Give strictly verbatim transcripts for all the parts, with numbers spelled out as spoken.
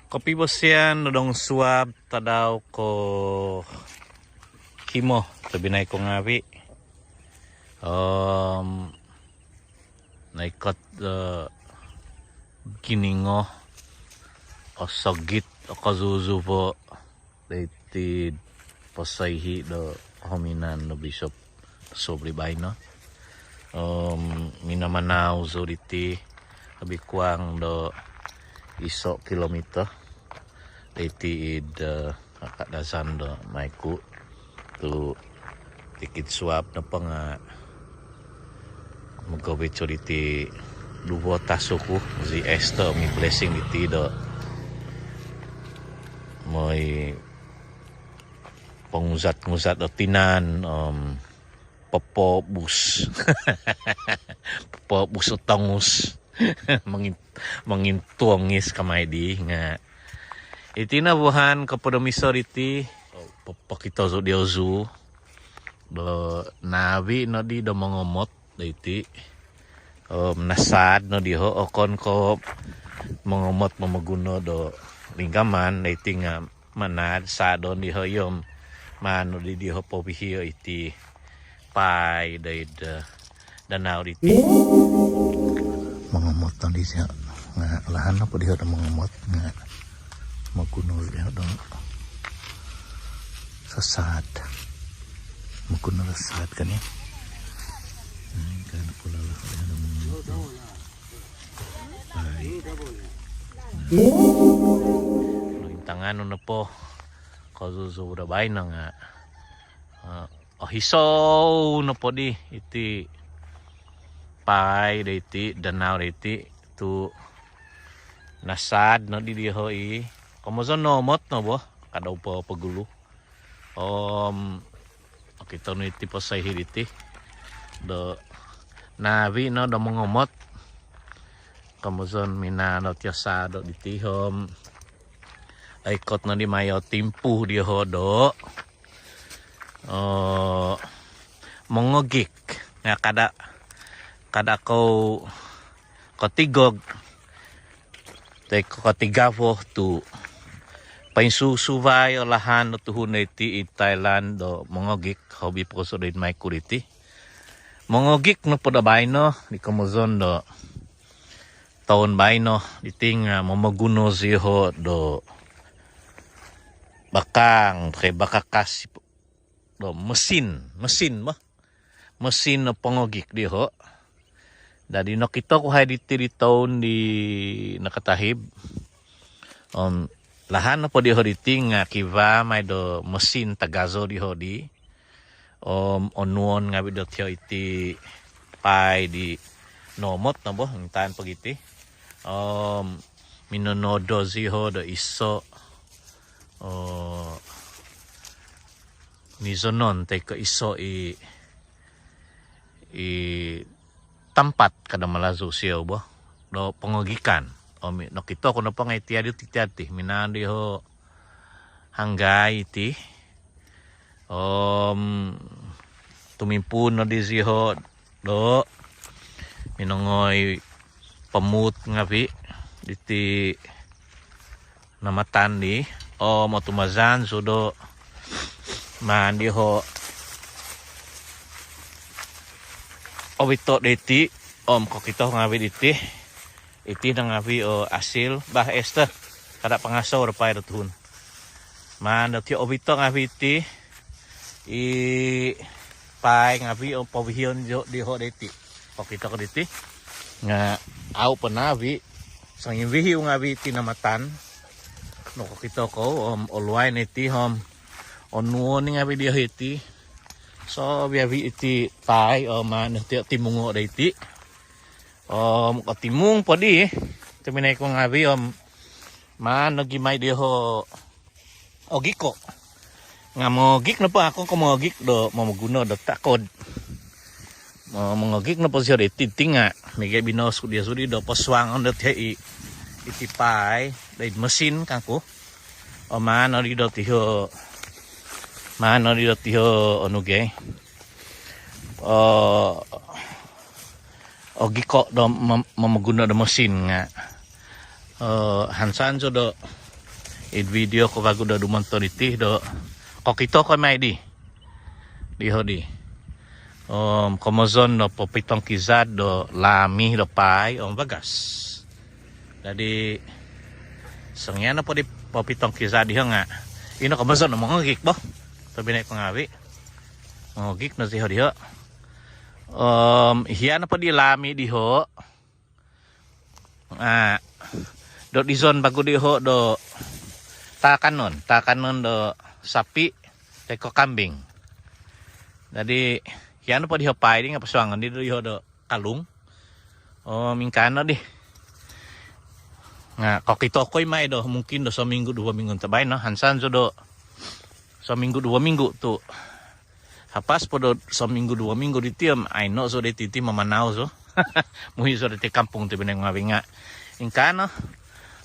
Kopivosian do dong suab tadau ko himo tobinai ko ngavi. Om noikot do giningo osogit o kozuzuvo doiti posoihi do hominan do bisop suab di baino. Om minamanau zou diti lebih kurang do iso kilomito doiti id Kadazan do Maiku tu tikid suab nopo nga mogovit zou diti duvo tasu ku zi Esther mi blessing diti do moi ponguzat-nguzat do tinan om popobus popobus o tongus mongin mongintongis kamai di nga iti no vuhan kopodomiso diti popokito zou diozu do navi nodi do mongomot doiti. Om nasaad no diho okon ko mongomot momoguno do linggaman doiti nga manaad saadon diho iyo om maan nodi diho povihi o iti paai doid danau diti. Mongomot nodi sio nga lahan nopo diho do mongomot nga momoguno diho do sasaad. Momoguno do sasaad kan ya. Kan pula lah diho do mongomot. Paai. Intangan nopo kozuzuvo do baino nga ohisou nopo di iti paai doiti danau doiti tu nasaad nodi diho i komozon noomot no bo kada upo pogulu. Om okito nu iti posoihi diti do navi no do mongomot komozon minaan do tiosa do diti om oikot nodi mayo timpu diho do mongogik nga kada kada kou kotigog toi ko kotigavo tu poinsusuvai o lahan do tuhun doiti id Thailand do mongogik hobi pokoso doid Maiku diti. Mongogik nopo do baino di komozon do toun baino diti nga momoguno zioho do bakang toi bakakas do mesin mesin bo mesin no pongogik diho. Dadi nokito ku hai diti di toun di nakatahib om lahan nopo diho diti nga kivaa mai do mesin tagazo diho di om onuon ngavi do tio iti paai di noomot no bo intaan pogiti om minonodo zioho do iso o nizonon toi ko iso i i tampat kada malazu sio bo do pongogikan. Om nokito ku nopo nga iti adi iti adi minaan diho hanggai iti om tumimpuun nodi zioho do minongoi pomut ngavi diti namatan di om otumazan sudo maan diho ovito diti om kokito ngavi diti. Iti no ngavi o asil bah Esther kada pangasou do paai do tuhun maan do tio ovito ngavi iti i paai ngavi o povihion diho diti. Kokito ko diti nga au po navi sangimvihiu ngavi iti namatan nokokito kou om oluai no iti om onuon ni ngavi diho iti so viavi iti paai om maan no tio timungo do iti om kotimung po di tuminai ko ngavi om maan nogi mai diho ogiko nga mongogik nopo aku ko mongogik do momoguno do takod. Mongogik nopo sio do iti tinga miga binoos ku diozu di do posuangon do tio i Iti paai doid mesin kangku. O, maan nodi dot iho, maan nodi dot iho onu gia, eh, ogiko do mom-, momoguno do mesin nga, eh, hansan zou do id video ku vagu do dumonton iti do kokito ko mai di. Diho di. Om komozon do popitongkizad do lami do paai om vagas. Jadi songian nopo di popitongkizad diho nga, ino komozon do mongogik bo. Tobinai ku ngavi. Mongogik no diho diho. Om hia nopo di lami diho, ah, do dizon vagu diho do taakanon, taakanon do sapi toi ko kambing. Jadi hia nopo diho paai di nga posuangon di do diho do kalung. Om ingkaa no di. Nga kokito ku i mai do mungkin do sominggu duvo minggu tabai no. Hansan zou do sominggu duvo minggu tu hapas po do sominggu duvo minggu diti om aino zou diti mamanau zou. Muhi zou diti kampung ti binai ngavi nga. Ingkaa no,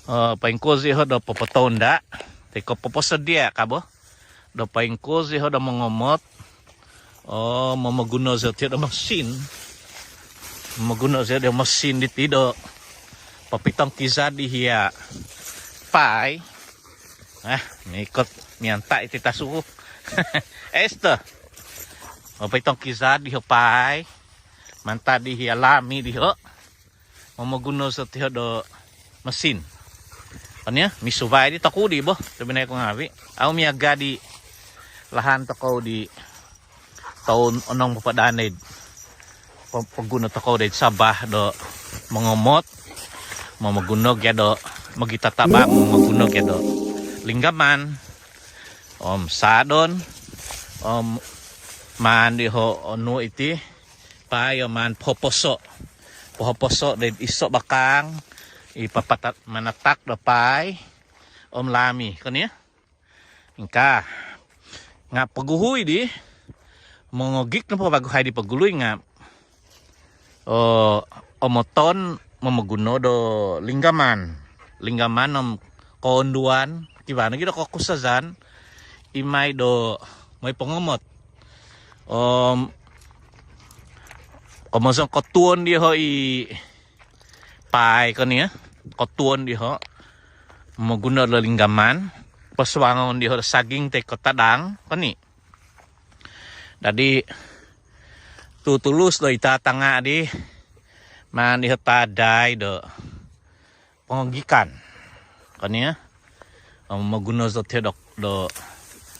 eh, poingkuo zou diho do popotonda toi ko poposodia ka bo do poingkuo zou diho do mongomot. O, momoguno zou diho do mesin. Momoguno zou do mesin diti do popitongkizad di hia paai. Ah, mikot mianta iti tasu ku. Esto. Popitongkizad diho paai mantad di hia lami diho. Momoguno zou diho do mesin. Kan ia, misuvai di tokou di bo, tobinai ku ngavi. Au miaga di lahan tokou di toun onong papadan id po-, poguno tokou doid Sabah do mongomot, momoguno gia do mogitatabang, momoguno gia do linggaman. Om sadon, om maan diho onu iti paai om maan pohoposo. Pohoposo doid iso bakang i papatat manatak do paai om lami, kan ia. Ingkaa. Nga poguhui di, mongogik nopo vagu hai di pogului nga, o, omoton momoguno do linggaman. Linggaman om koonduan, kivaa nogi do kokusazan i mai do moi pongomot. Om komozon kotuon diho i paai, kan ia. Kotuon diho momoguno do linggaman, posuangon diho do saging toi ko tadang, kan i. Dadi tutulus do ita tanga di maan diho tadai do pongogikan, kan ia. Om momoguno zou diho do, do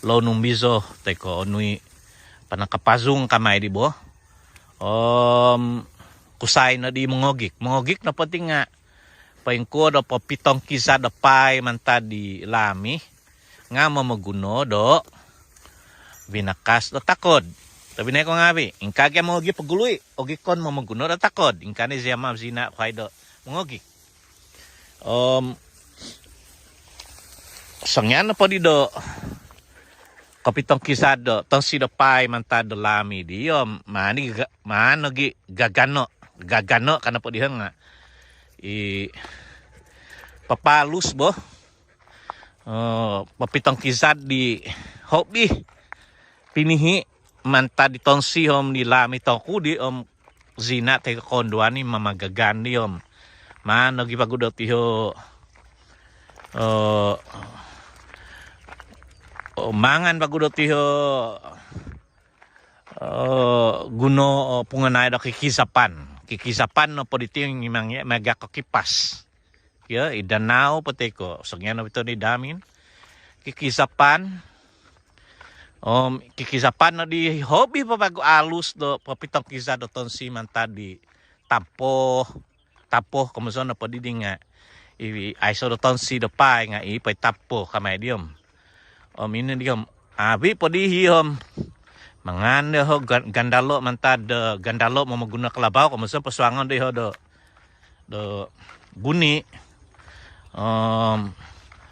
lou numbizo toi ko onu i panangkapazung ka mai di bo. Om kusai no di mongogik. Mongogik nopo ti nga poingkuo do popitongkizad do paai mantad di lami nga momoguno do vinakas do takod. Tobinai ku ngavi, ingkaa gia mongogik pogului, ogikon momoguno do takod. Ingkaa ni zia ma zina ku hai do mongogik. Om songian nopo di do kopitongkizad do tonsi do paai mantad do lami di om maan i ga-, maan nogi gagano. Gagano ka nopo diho nga i papaalus bo. Eh, popitongkizad di hobi pinihi mantad di tonsi om di lami tokou di om zina toi ko koonduan i mamagagan di om maan nogi vagu dot iho, eh, mangan vagu dot iho, eh, guno, eh, punganai do kikizapan. Kikizapan nopo diti mimang ia miaga ko kipas. Kio, id danau po toi ko songian nopo ito id hamin. Kikizapan. Om kikizapan no di hobi po vagu alus do popitongkizad do tonsi mantad di tampoh. Tampoh, komozon nopo didi nga i, aiso do tonsi do paai nga i poitampoh ka mai di om. Om ino di om, avi po di iho om mangan diho gan-, gandalo mantad do gandalo momoguno kalabau, komozon posuangon diho do do guni. Om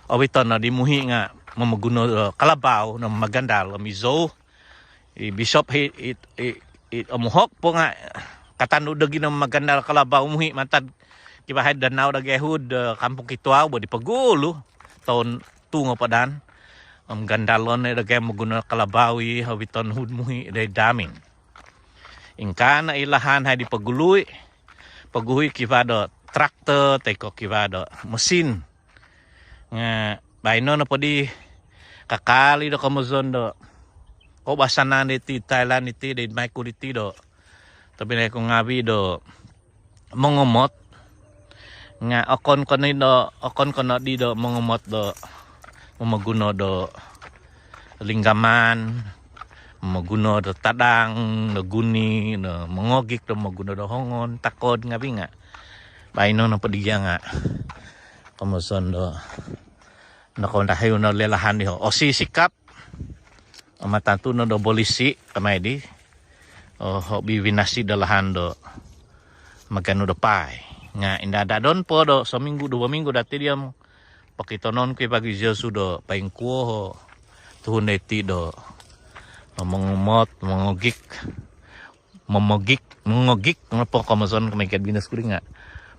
oviton no di muhi nga momoguno do kalabau no magandal. Om izou i bisop hi, i, i, i omuhok po nga katanud do gino magandal kalabau muhi mantad kivaa id danau dagai hu'd Kampung Kituau bo di pogulu toun tuu ngopod an. Om gandalon i dagai momoguno kalabau i hobi toun hu'd muhi' doid hamin. Ingkaa no i lahan hai di pogulu i, poguhu i kivaa do traktor toi ko' kivaa do mesin. Nga' baino nopo di kakal i do komozon do koubasanan diti Thailand iti doid Maikul iti do tobpinai ku ngaavi' do mongomot. Nga' okon ko' nodi do, okon ko' nodi do mongomot do momoguno do linggaman, momoguno do tadang, do guni, do mongogik, do momoguno do hongon, takod ngaavi' nga'. Baino nopo di gia nga' komozon do nokoundahiu no le lahan diho'. Osisikap om atantu no do bolisi kamai di. O, hobi vinasi do lahan do maganu do paai. Nga' indadadon po do sominggu, duvo minggu dati diho' om pokitonon ku i bagi diozu do poingkuo o tuhun diti do mongomot, mongogik, momogik, mongogik nopo komozon kamai kad binas kuri nga'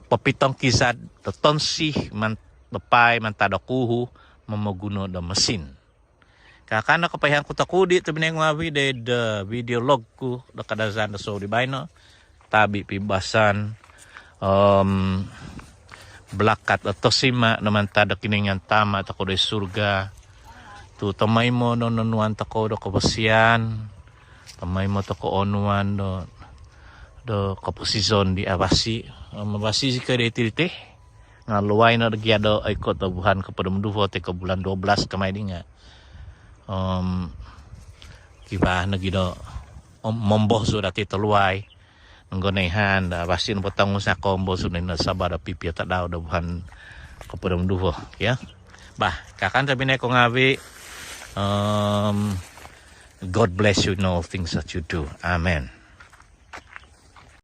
popitongkizad do tonsi man, do paai mantad do kuuhu momoguno do mesin. Kaakano kopoihaan ku tokou di tobpinai ku ngaavi' doid video log ku do Kadazan do sou di baino. Tabi' pibabasan om balakat do tosima' do mantad do Kinoingan Tama' tokou doid surga tu' tomoimo no nonuan tokou do koposizon, tomoimo tokou onuan do, do koposizon di avasi. Om avasi zikoi doiti diti. Nga' luai no do gia do oikot do vuhan kohopod om duvo toi ko' bulan dua belas kamai di nga'. Om kivaa nogi do om mombosu dati toluai. Nonggo noihaan do avasi nopo tongus nga' kombosu no ino Sabah do pipio tadau do vuhan kohopod om duvo, kio. Bah, kaakano tobpinai ku ngaavi'. Om God bless you in all things that you do. Amen.